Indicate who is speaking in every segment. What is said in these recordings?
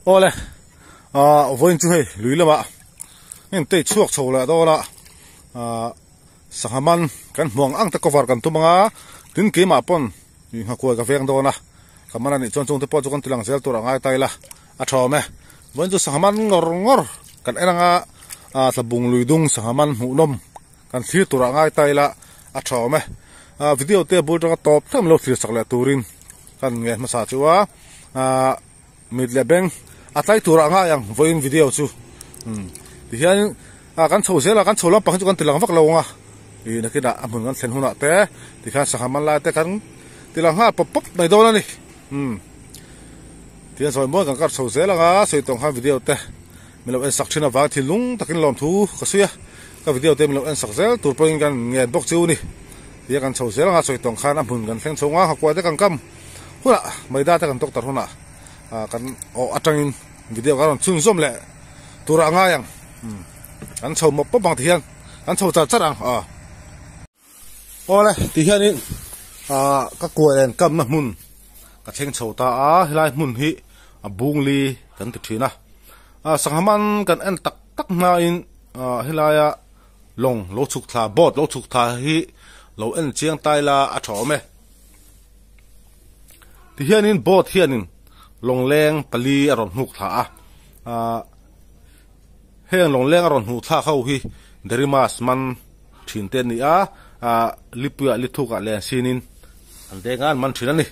Speaker 1: Awle ah vawiin chu hei lui lamah heng te chhuak chho leh dawn a ah sangha man kan hmu ang ang te cover kan tum ang a tin keimah pawn ih nghakuai ka veng dawn a ka man a nih chuan chungte pawh chu kan ti lang zel tur a ngai ta ila a tha awm e vawiin chu sangha man ngawr ngawr kan en ang a ah tlabung lui dung sangha man hmuhnawm kan thlir tur a ngai ta ila a tha awm e ah video te bul atanga tawp thleng lo thlir sak leh turin kan ngen hmasa chu a ah. Mit leh beng a tlai turah ngai ang vawiin video chu umm tihian ah kan chho zel a kan chho lampang hi chu kan ti lang vak lo ang a ih nakinah a hmun kan thlen hunah te tikhian sangha man lai te kan ti lang nghal pawp pawp mai dawn a ni umm tihian sawi mawi kan kar chho zel ang a sawi tawng khan video te min lo en sak thin avang thinlung takin lawmthu ka sawi a ka video te min lo en sak zel tur pawhin kan ngen bawk chu ni tihian kan chho zel ang a sawi tawng khan a hmun kan thleng chho ang a hakuai te kan kam. Hunah Maida te kan doctor hunah kan aw atangin video kan rawn chhunzawm leh turah a ngai ang kan chho mawp mawp ang ti hian kan chho char char ang a awle ti hianin ah ka kuai len kamna hmun ka thleng chho ta a helai hmun hi a bungli kan ti thin a sangha man kan en tak tak hmain ah helaia lawng lo chhuk thla boat lo chhuk thla hi lo en chiang tai la a tha awm e. Tihianin boat hianin lawngleng pali a rawn hnuk thla a, ahh heng lawngleng a rawn hnuh thlak ho hi Derimas man thin te an ni a, ahh lipuiah lithukah len sinin an deng a an man thin a ni.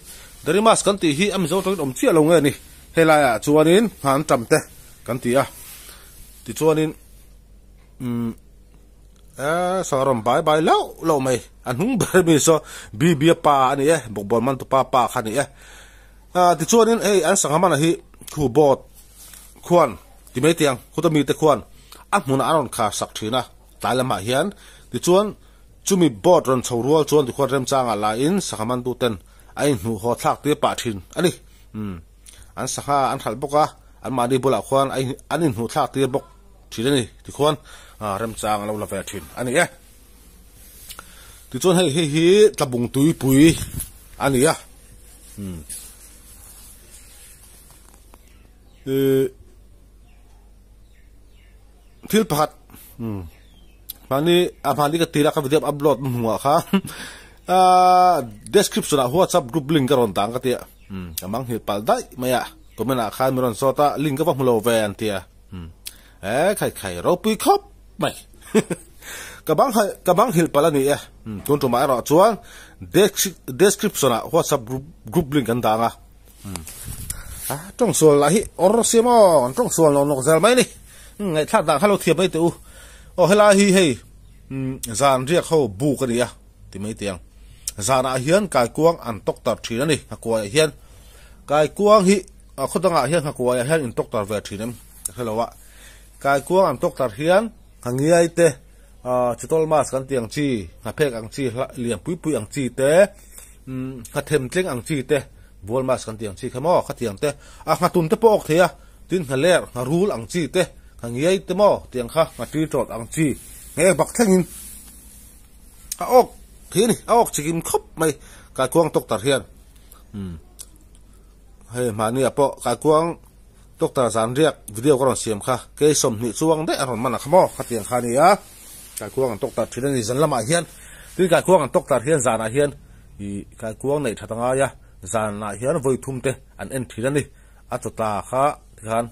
Speaker 1: Derimas kan tih hi a Mizo tawngin awm chiah lo nge ni, helaiah chuanin hna an tam te kan ti a, tichuanin umm. Eee saw rawn bai bai loh loh mai a hnung ber mi saw Bibia pa a ni e bawkbawn man tupa pa kha a ni e ah tichuanin hei an sangha mana hi khu boat khuan ti mai tiang khuta mite khuan a hmunah an rawn khar sak thin a tlai lamah hian tichuan chumi boat rawn chho rual chuan tikhuan remchangah laiin sangha man tuten a inhnuh haw thlak tir pah thin a ni umm an sangha an hralh bawk a anmahni bulah khuan an inhnuh thlak tir bawk. Thin a ni tikhuan remchang a lo la ve thin a ni e. Tichuan hei hei hi tlabung tuipui a ni a. Hmm. Thil pakhat hmm. Mahni a mahni ka tira ka video upload hmuah kha description ah WhatsApp group link ka rawn dang ka tia. Hmm. Ka mang hil pal daih mai a. Comment ah khan mi rawn zawt a link ka va hmu lo ve an tia. E khai khai ropui khawp mai ka bang ka bang hilh palh a ni e tun tumah erawh chuan description ah whatsapp group group link an dang a a tawng sual lah hi awr siam aw an tawng sual nawk nawk zel mai a ni ngaihthlak dan kha lo thiam mai teh u aw helai hi hei zan riak ho buk a ni a ti mai teh ang zanah hian kaikuang an tawk tar thin a ni a kuaiah hian kaikuang hi. A khaw dangah hian nghakuaiah hian in tawk tar ve thin em ka hre lo a, kaikuang an tawk tar hian nghangiai te ah chitawlh mask kan tih ang chi, nghaphek ang chi lian pui pui ang chi te umm nghathem tleng ang chi te bual mask kan tih ang chi kha maw khatiang te a nghatun te pawh a awk thei a, tin nghaler ngharul ang chi te nghangiai te maw tiang kha nghatri tawt ang chi ngei bak thlengin a awk thei a ni a awk chikim khawp mai kaikuang tawk tar hian umm. Hei mahniah pawh kaikuang doctor zan riak video ka rawn siam kha kei 20 chuang daih a rawn man a kha maw khatiang kha a ni a kaikuang an doctor thin a ni zan lamah hian tin kaikuang an doctor hian zanah hian ih kaikuang neih that a ngai a zanah hian vawi thum te an en thin a ni a chawtla kha tikhan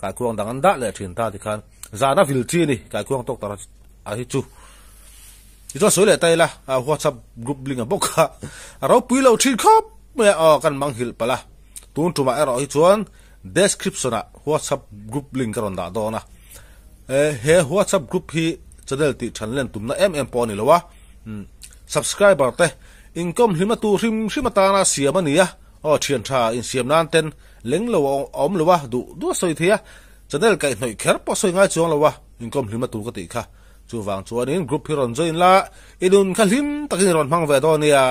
Speaker 1: kaikuang dang an dah leh thin ta tikhan zan a vil chi a ni kaikuang doctor a hi chu tichuan sawi leh ta ila whatsapp group link a bawk kha a ropui lo thin khawp. Mai a aw kan mang hilh palh a, tun tumah erawh hi chuan description ah WhatsApp group link ka rawn dah dawn a, he WhatsApp group hi channel tih than len tumna em em pawh a ni lo a, subscriber te inkawm hlimna tur hrim hrim atana siam a ni a, aw thian tha insiam nan ten leng lo a awm lo a, duh duh a sawi thei a, channel kaihhnawih kher pawh sawi ngai chuang lo a, inkawm hlimna tur ka tih kha. Chuvang chuanin group hi rawn join la, i nun kha hlim takin i rawn hmang ve dawn nia.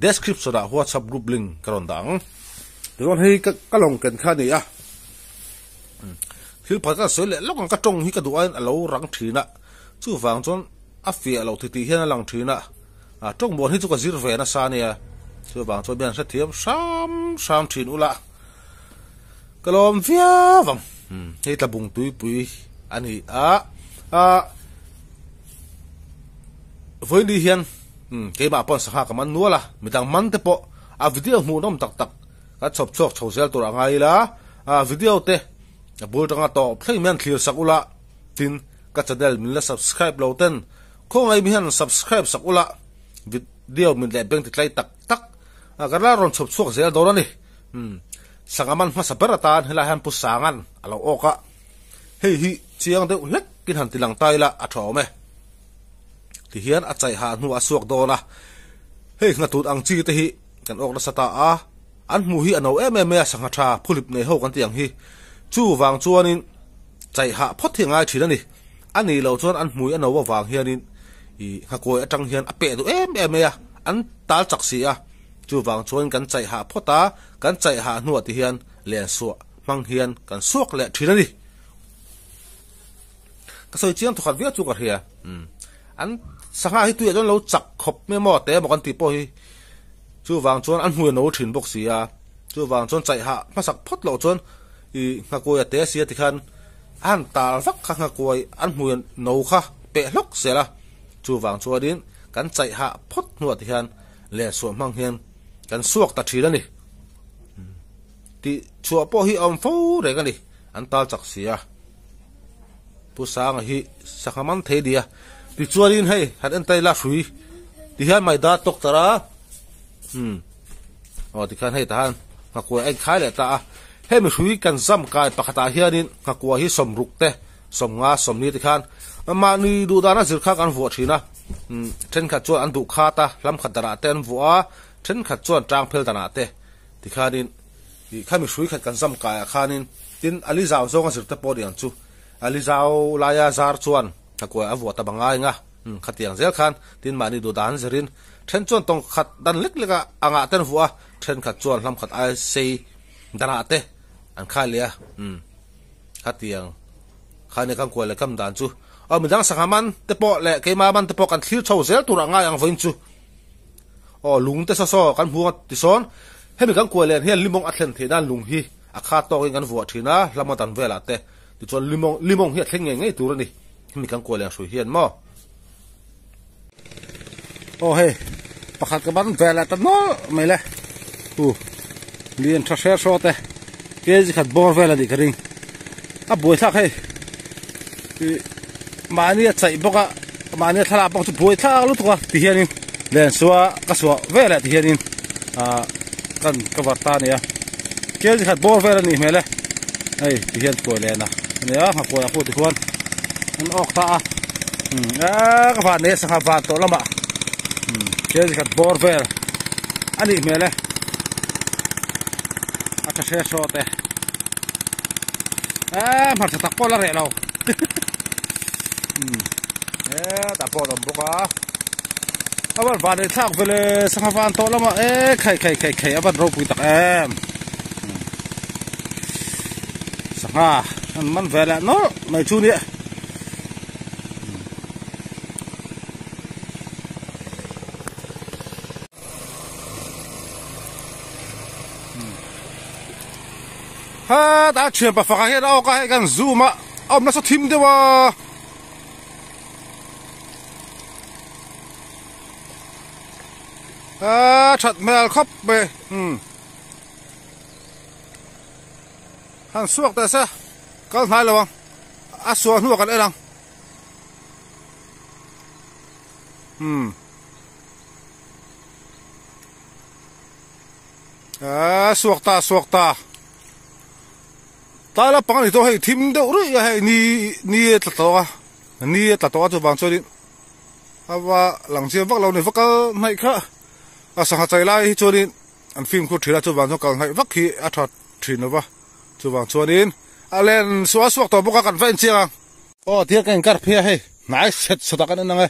Speaker 1: Description ah WhatsApp group link ka rawn dah ang. Tichuan hei ka lawng ken kha a ni a. Thil pakhat ka sawi leh lawk ang ka tawng hi ka duh aiin a lo rang thin a. Chuvang chuan a fiah lo titih hian a lang thin a. Tawng muan hi chu ka zir ve nasa ania. Chuvang chuan mi han hrethiam hram hram thin ula. Ka lawm viau ang. Hei tlabung tuipui a ni a. A Vawiin hian keimah pawn sangha ka man nual a, midang man te pawh a video hmuhnawm tak tak kan chhawp chhuak chho zel tur a ngai ila, a video te a bul tanga tawp thleng hian thlir sak ula, tin ka channel min la subscribe lo ten khawngaih mi hian subscribe sak ula, video min leh beng ti tlai tak tak kan la rawn chhawp chhuak zel dawn a ni. Sangha man hmasa ber atan helai hian Pu Sangan a lo awk a, hei hi chiang deuh hlek in han ti lang ta ila a tha awm e. Tihian a chaih hah hnu a suak dawn a, hei nghatut ang chi te hi kan awk nasa ta a, an hmuh hi a no em em mai a, sangha tha phulip nei ho kan tih ang hi. Chuvang chuanin chaih hah phawt hi a ngai thin a ni. A nih loh chuan an hmui a no avang hianin ih nghakuai atang hian a peh duh em em mai a, an tal chak si a. Chuvang chuan kan chaih hah phawt a, kan chaih hah hnuah ti hian len suah hmang hian kan suak leh thin a ni. Ka sawi chiang thawkhat viau chu ka hria. Umm. An sangha hi tuiah chuan lo chak khawp mai maw te emaw kan tih pawh hi chuvang chuan an hmui a no thin bawk si a. Chuvang chuan chaih hah hmasak phawt loh chuan ih nghakuai a te si a tikhan a han tal vak kha nghakuai an hmui a no kha peh hlawk zel a. Chuvang chuanin kan chaih hah phawt hnuah tihian len suah hmang hian kan suak ta thin a ni. Tih chhuah pawh hi a awm fo reng a ni. An tal chak si a. Pu Sanga hi sangha man thei nia. Tichuanin hei han en ta ila hrui tihian mai dar tawk tar a. Umm. Aw tikhan hei tahan nghakuai a inkhai leh ta a. Hemi hrui kan zam kai pakhatah hianin nghakuai hi sawmruk te, sawmnga, sawmni tikhan mahni duh dana zir kha kan vuah thin a. Umm thenkhat chuan an duh khat a, hlam khat danah te an vuah a, thenkhat chuan tang phel danah te tikhanin Ih khami hrui khat kan zam kaiah khanin tin a li zau zawnga zir te pawh ni ang chu. A li zau laia zar chuan thlakuai a vuah ta bangai nga. Umm khatiang zel khan tin mahni duh dan zirin then chuan tawng khat dan lek lek a angah te an vuah a, thenkhat chuan hlam khat ai sei danah te an khai leh a. Umm khatiang khani kan kuai leh kam dan chu aw midang sangha man te pawh leh keimah man te pawh kan thlir chho zel tur a ngai ang vawiin chu. Aw lung te saw saw kan hmu a tisawn hemi kan kuai len hian limawng a thlen theih nan lung hi a khat tawkin kan vuah thin a hlama dan velah te tichuan limawng limawng hi a thleng ngei ngei tur a ni hemi kan kuai len hrui hian maw. Aw hei pakhat ka ban ve leh ta nawlh mai le u lian tha hre hraw te kg khat bawr vel a nih ka ring a buaithlak hei ih mahni a chaih bawk a mahni a thlalak bawk chu buaithlak lutuk a ti hianin len suah ka suah veleh ti hianin ah kan cover ta a ni a kg khat bawr vel a nih hmel e hei ti hian kuai len a ania nghakuai ah pawh tikhuan an awk ta a umm eee ka van nei a sangha van tawh lamah umm kg khat bawr vel a nih hmel e a tha hre hraw te eee hmarcha tak pawh la reh lo umm eee tah pawh a awm bawk a a van van ei thlak vele sangha van tawh lamah eee khai khai khai khai a van ropui tak em sangha an man ve leh nawlh mai chu nia. Ha ta thian pa faka hian a awk a hei kan zoom a a awm nasa thim deuh a a that hmel khawp mai umm han suak teh se kal hnai lo ang a suah hnuah kan en ang umm. Eee suak ta suak ta tlai lampang a ni tawh hei thim deuh ruih a hei ni ni a tla tawh a ni a tla tawh a chuvang chuanin a va lang chiang vak lo a ni va kal hnaih kha a sangha chai lai hi chuanin an fimkhur thin a chuvang chuan kal hnaih vak hi a tha thin lo va chuvang chuanin a len suah a suak tawh bawk a kan va enchiang ang. Aw tihian ka inkar phei a hei hnai set sawtah kan en ang e.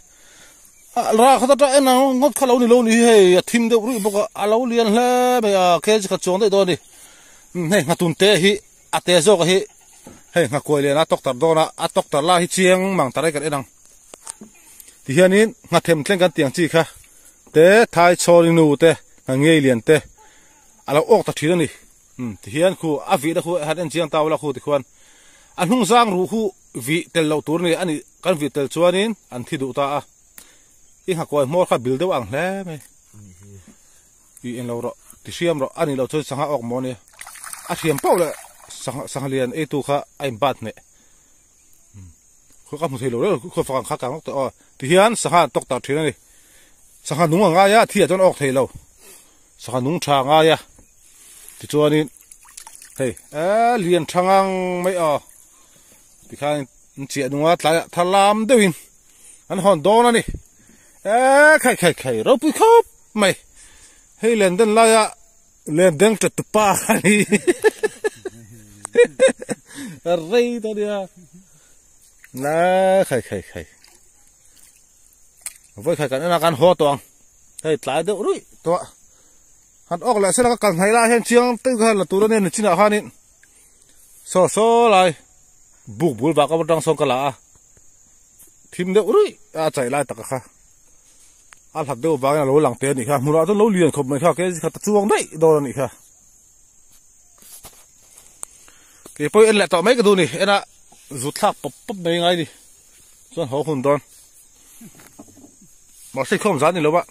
Speaker 1: Ra khat atang en ang ngawt kha lo ni lo ni hi hei a thim deuh ruih bawk a a lo lian hle mai a kg khat chuang daih dawn a ni hei nghatun te hi a te zawk a hi hei nghakuai lian a tawk tar dawn a a tawk tar lai hi chiang mang tar e kan en ang tihianin nghathem thleng kan tiang chi kha te thai chhawr inu te ngha ngei lian te a lo awk ta thin a ni. Umm tihian khu a vihna khu han en chiang ta ula khu tikhuan a hnung zang ruh khu vih tel loh tur a ni a nih kan vih tel chuanin an thi duh ta a i nghakuai hmawr kha bil deuh ang hle mai i en lo rawh ti hriam rawh a nih loh chuan sangha awk maw nia a hriam pauh leh sangha sangha lian eitu kha a inbat hneh Khaw ka hmu thei lo reuh khaw fak ang kha kang lawk tawh aw tihian sangha an tawk tar thin a ni sangha nung a ngai a thi ah chuan a awk thei lo sangha nung tha a ngai a tichuanin hei eee lian tha ngang mai aw tikhan an chiah nung a tlaiah thar lam deuhin an hawn dawn a ni eee khai khai khai ropui khawp mai hei len den laia len deng ṭet tupa kha ni rei tawh nia la khai khai khai voi khai kan ena kan haw tawh ang hei tlai deuh ruih tawh han awk leh sela ka kal hnaih lai hian chiang deuh khan la tur ania nichinah khanin saw saw lai buk bul vak atang sawn ka la a thim deuh ruih a chaih lai taka kha a hlat deuh vangin a lo lang te a nih kha hmunah chuan lo lian khawp mai kha kg khat a chuang daih dawn a nih kha kei pawh en leh tawh mai ka duh ni ena zut thlak pawp pawp mai ngai ni chuan haw hun dawn mahse khawm zan ni lo a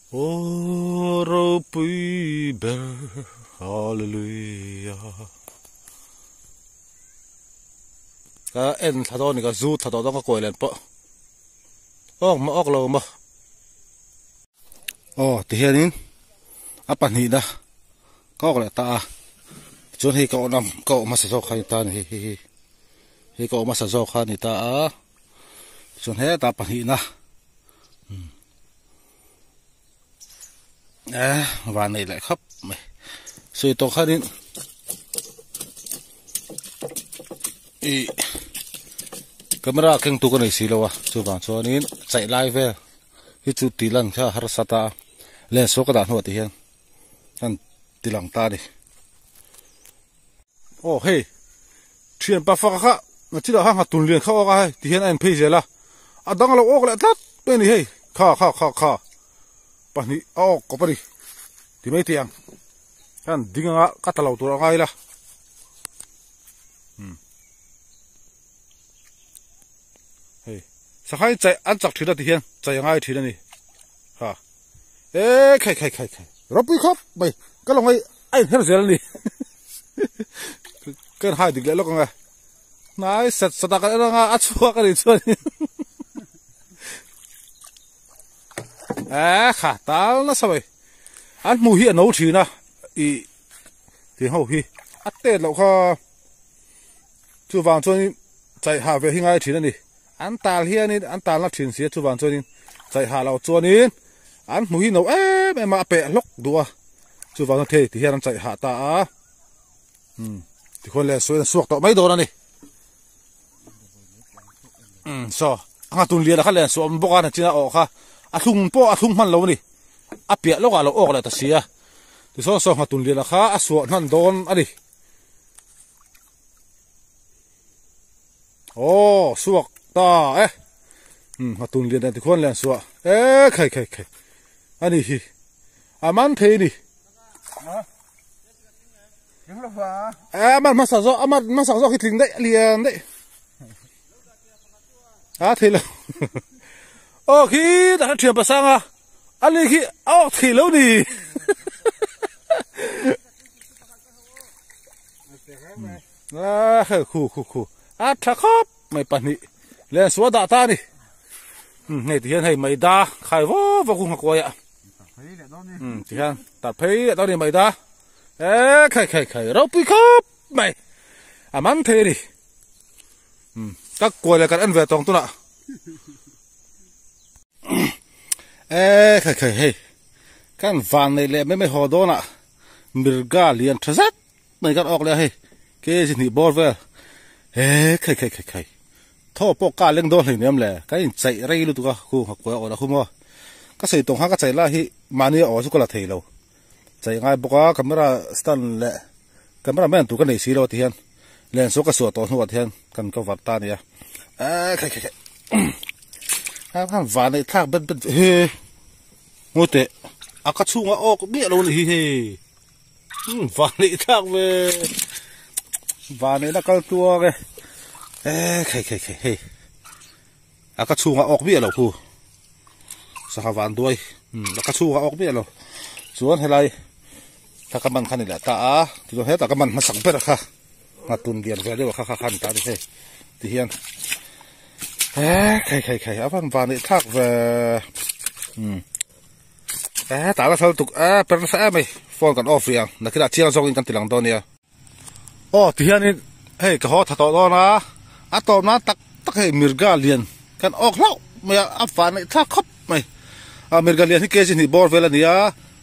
Speaker 1: Aw ropui ber Hallelujah Ka en thla dawn ni ka zu thla tawh dawn ka kawi len pawh awk maw awk lo maw aw tihianin a pahnihna ka awk leh ta a chuan hei ka awh ka awh hmasa zawk kha a ni ta a ni hei hei hei ka awh hmasa zawk kha a ni ta a chuan hetah pahnihna. Eh, van nei leh khawp mai. Sawi tawh khanin i camera keng tu ka nei si lo a, chuvang chuanin chaih lai vel hi chu tih lan kha harsa ta a, lens pawh ka dah hnuah ti hian kan ti lang ta a ni. Aw hei thian pa faka kha nachinah kha nghatun lian kha awk a hei ti hian a en phei zel a a dang a lo awk leh tlat mai a ni hei kha kha kha kha pahnih a awk kawp a ni ti mai teh ang hian ding anga ka ta lo tur a ngai la umm hei sangha hi chaih an chak thin a ti hian chaih a ngai thin a ni kha e khai khai khai khai ropui khawp mai ka lo ngai a inher zel a ni ka inhai dik leh lawk ang e hnai sat sat ah kan en anga a chhuak a nih chuan e kha tal nasa mai an hmuh hi a no thin a ih tih ho hi a tet loh kha chuvang chuanin chaih hah ve hi ngai thin a ni an tal hianin an talna thin si a chuvang chuanin chaih hah loh chuanin an hmuh hi no em em a a peh hlawk duh a chuvang chuan thei ti hian an chaih hah ta a umm tikhuan leh sawi an suak tawh mai dawn a ni umm saw a nghatun lian a kha len suah awm bawk a nachin a awh kha a thlung pawh a thlung hman lo a ni a piah lawkah a lo awk leh ta si a tichuan saw nghatun lian a kha a suah hnan dawn a ni. Aw suak ta e umm a tun lian dan tikhuan lian suah e khai khai khai a ni hi a man thei a ni e a man hmasa zawk a man hmasa zawk hi tling daih a lian daih a thei lo aw khi tah khan thian pasang a a li khi a awk thei lo ni. A hei khu khu khu a tha khawp mai pahnih len suah dah ta a ni umm hei ti hian hei mai da khai vaw vaw kung hakuai ah umm ti hian tar phei leh dawn a ni mai da e khai khai khai ropui khawp mai a man thei a ni umm ka kuai leh kan en ve tawng tunah e khai khai hei kan van nei leh mai mai haw dawnah Mirga lian tha zet mai kan awk leh a hei kg hnih bawr vel he khai khai khai khai thaw pawh ka leng dawn hlei nem le ka in chaih rei lutuk a khu nghakuai a awn a khum aw ka sawi tawng kha ka chaih lai hi mahni a aw chu ka la thei lo chaih ngai bawk a camera stand leh camera man tur ka nei si lo ti hian len saw ka suah tawh hnuah te hian kan cover ta a nia e khai khai khai. Han van neih thlak bet bet he ngawi teh a ka chhungah awk miah lo a ni hi hei umm van neih thlak ve van neihna kal tuar e e khai khai khai hei a ka chhungah awk miah lo khu sangha van duai umm a ka chhungah awk miah lo chuan helai kha ka man kha a ni leh ta a tichuan hetah ka man hmasak ber kha. Nghatun lian ve deuh a kha kha khan ta ni hei ti hian eh khai khai khai a van van nih thlak ve um eh tah la thal tuk eh per nasa em mai phone kan off rih ang nakinah chiang zawk in kan ti lang dawn nia aw ti hian in hei ka haw tha tawh dawn a a tawp nan tak tak hei mirga lian kan awk hlauh mai a a van nih thlak khawp mai a mirga lian hi kg hnih bawr vel a ni a.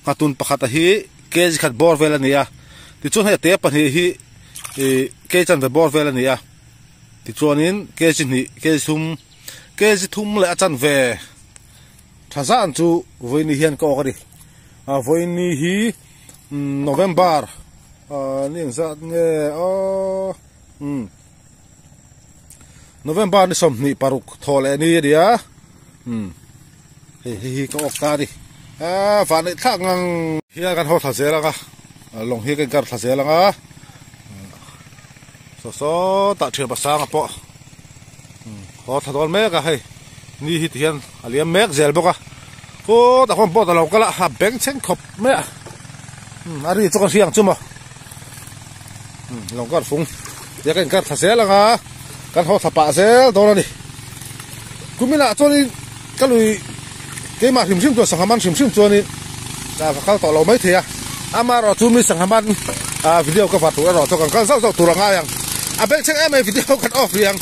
Speaker 1: Nghatun pakhat a hi kg khat bawr vel a ni a, tichuan hei a te pahnih hi ih kg chanve bawr vel a ni a, tichuanin kg hnih kg thum kg thum leh a chanve tha zan chu vawiin ni hian ka awk a ni. Ah vawiin ni hi November ah ni engzat nge aw umm November ni 26 thaw leh ni a ni a umm. Hei hei hi ka awk ta a ni. Aaa vah neih thlak ngang. Hian kan haw thla zel ang a, lawng hi ka inkar thla zel ang a. Saw saw tah thian pasanga pawh haw thla dawn mek a hei ni hi ti hian a liam mek zel bawk a. Kawtah khawn boat a lo kal a, a beng chheng khawp mai a. A ri chu ka hria ang chu maw. Lawng kar fung tia ka inkar thla zel ang a, kan haw thla pah zel dawn a ni. Kuminah chuanin ka lui keimah hrim hrim chuan sangha man hrim hrim chuanin ka kal tawh lo maithei a, amaherawh chu mi sangha man video ka va tur erawh chu kan kal zauh zauh tur a ngai ang. A bengchheng em em video kan off rih ang.